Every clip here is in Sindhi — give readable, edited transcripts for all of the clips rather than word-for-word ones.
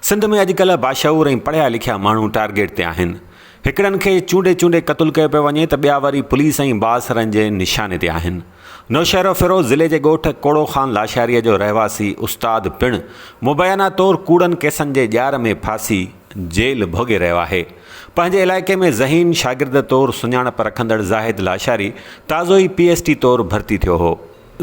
سنڌ ۾ اڄڪلهه باشعور ۽ پڙهيا لکيا ماڻهو ٽارگيٽ تي آهن. هڪڙن کي چونڊي چونڊي قتل ڪيو پيو وڃي ته ٻيا وري پوليس ۽ بااثرن جي نشاني تي آهن. نوشهروفيروز ضلعي جي ڳوٺ ڪوڙو خان لاشاريء جو رهواسي استاد پڻ مبينا طور ڪوڙن ڪيسن جي ڄار ۾ ڦاسي جيل ڀوڳي رهيو آهي. پنهنجي علائقي ۾ ذهين شاگرد طور سڃاڻپ رکندڙ زاهد لاشاري تازو ئي پي ايس ٽي طور ڀرتي ٿيو هو.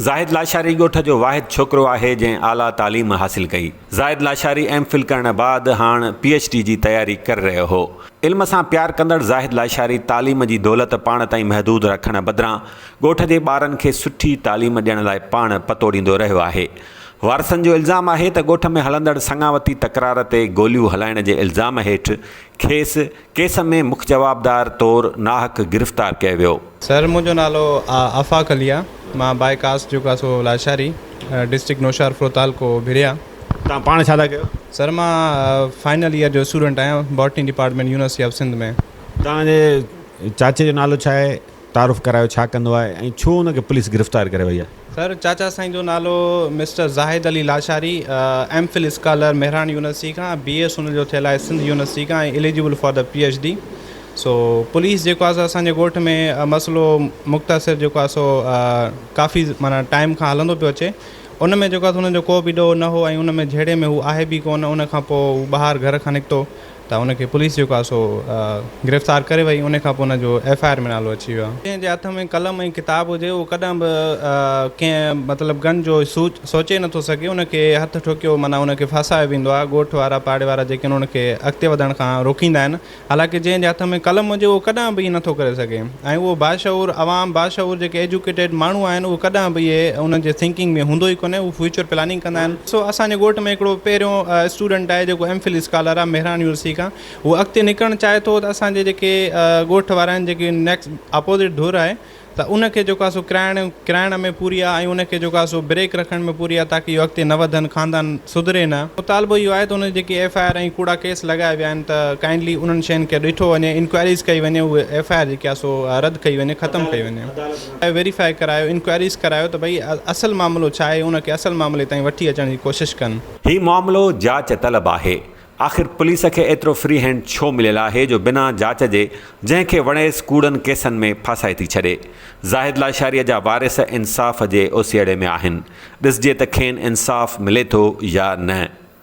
زاهد لاشاري ڳوٺ جو واحد ڇوڪرو آهي جنهن اعليٰ تعليم حاصل ڪئي. زاهد لاشاري ايم فل ڪرڻ بعد هاڻ پي ايڇ ڊي جي تياري ڪري رهيو هو. علم سان پيار ڪندڙ زاهد لاشاري تعليم جي دولت پاڻ تائين محدود رکڻ بدران ڳوٺ جي ٻارن کي سٺي تعليم ڏيڻ لاء پاڻ پتوڙيندو رهيو آهي. وارثن جو الزام آهي ته ڳوٺ ۾ هلندڙ سڱاوتي تڪرار تي گوليون هلائڻ جي الزام هيٺ کيس ڪيس ۾ مک جوابدار طور ناحق گرفتار ڪيو ويو. سر منهنجو نالو آفاق علي آ مان باء ڪاسٽ جيڪو آ سو لاشاري ڊسٽرڪٽ نوشهرفرو تعلقو ڀريا. توهان پاڻ ڇا ٿا ڪيو؟ سر مان فائنل ايئر جو اسٽوڊنٽ آهيان botany department university of Sindh ۾. توهان جي چاچي جو نالو ڇا آهي؟ تعارف ڪرايو ڇا ڪندو آهي ۽ ڇو ان کي پوليس گرفتار ڪري وئي آهي؟ سر چاچا سائين جو نالو mister Zahid Ali Lashari M Phil scholar Mehran university کان بي ايس ان جو ٿيل آهي سنڌ يونيورسٽي کان ۽ eligible for the P H D so police جيڪو آهي سو اسان جي ڳوٺ ۾ مسئلو مختصر جيڪو آهي سو ڪافي معنيٰ ٽائيم کان هلندو پيو اچي ان ۾ جيڪو آهي سو انهن جو ڪو به ڏوهه نه هو ۽ ان ۾ جهيڙي ۾ هو آهي به ڪونه ان کان پوء هو ٻاهر گهر کان نڪتو ته ان کي پوليس جيڪو آهي سو گرفتار ڪري وئي ان کان پوء ان جو ايف I R ۾ نالو اچي ويو آهي. جنهن جي هٿ ۾ قلم ۽ ڪتاب هجي اهو ڪڏهن به ڪنهن مطلب گن جو سوچي نٿو سگهي ان کي هٿ ٺوڪيو معنيٰ ان کي ڦاسايو ويندو آهي ڳوٺ وارا پاڙي وارا جيڪي آهن ان کي اڳتي وڌڻ کان روڪيندا آهن حالانڪه جنهن جي هٿ ۾ قلم هجي اهو ڪڏهن به ائين نٿو ڪري سگهي ۽ اهو باشعور عوام باشعور جيڪي ايجوڪيٽيڊ ماڻهو آهن اهي ڪڏهن به اهي انهن جي ٿنڪنگ ۾ هوندو ئي ڪونهي اهو فيوچر پلاننگ ڪندا آهن سو اسان جي ڳوٺ ۾ هڪڙو پهريون اسٽوڊنٽ آهي جيڪو ايم فل اسڪالر آهي مهراڻ يونيورسٽي کان اهو اڳتي نڪرڻ چاهي ٿو ته اسان جي جيڪي ڳوٺ وارا آهن جيڪي نيڪسٽ اپوزٽ ڌر آهي ته ان کي جيڪو آهي سو ڪرائڻ ڪرائڻ ۾ پوري آهي ۽ ان کي جيڪو آهي سو بريڪ رکڻ ۾ پوري آهي تاڪه اهو اڳتي نه وڌن خاندان سڌري نه. مطالبو اهو آهي ته ان جي جيڪي ايف I R ۽ ڪوڙا ڪيس لڳايا ويا آهن ته ڪائنڊلي انهن شين کي ڏٺو وڃي انڪوائريز ڪئي وڃي اهي ايف I R جيڪي آهي سو رد ڪئي وڃي ختم ڪئي وڃي. ويريفائي ڪرايو انڪوائريز ڪرايو ته ڀئي اصل معاملو ڇا آهي ان کي اصل معاملي تائين وٺي اچڻ جي ڪوشش ڪن. هي معاملو جاچ طلب آهي. آخر پوليس کي ايترو فري هينڊ ڇو مليل آهي جو بنا جاچ جي جنهن کي وڻيس ڪوڙن ڪيسن ۾ ڦاسائي ٿي ڇڏي. زاهد لاشاري جا وارث انصاف جي اوسيئڙي ۾ آهن. ڏسجي ته کين انصاف ملي ٿو يا نه.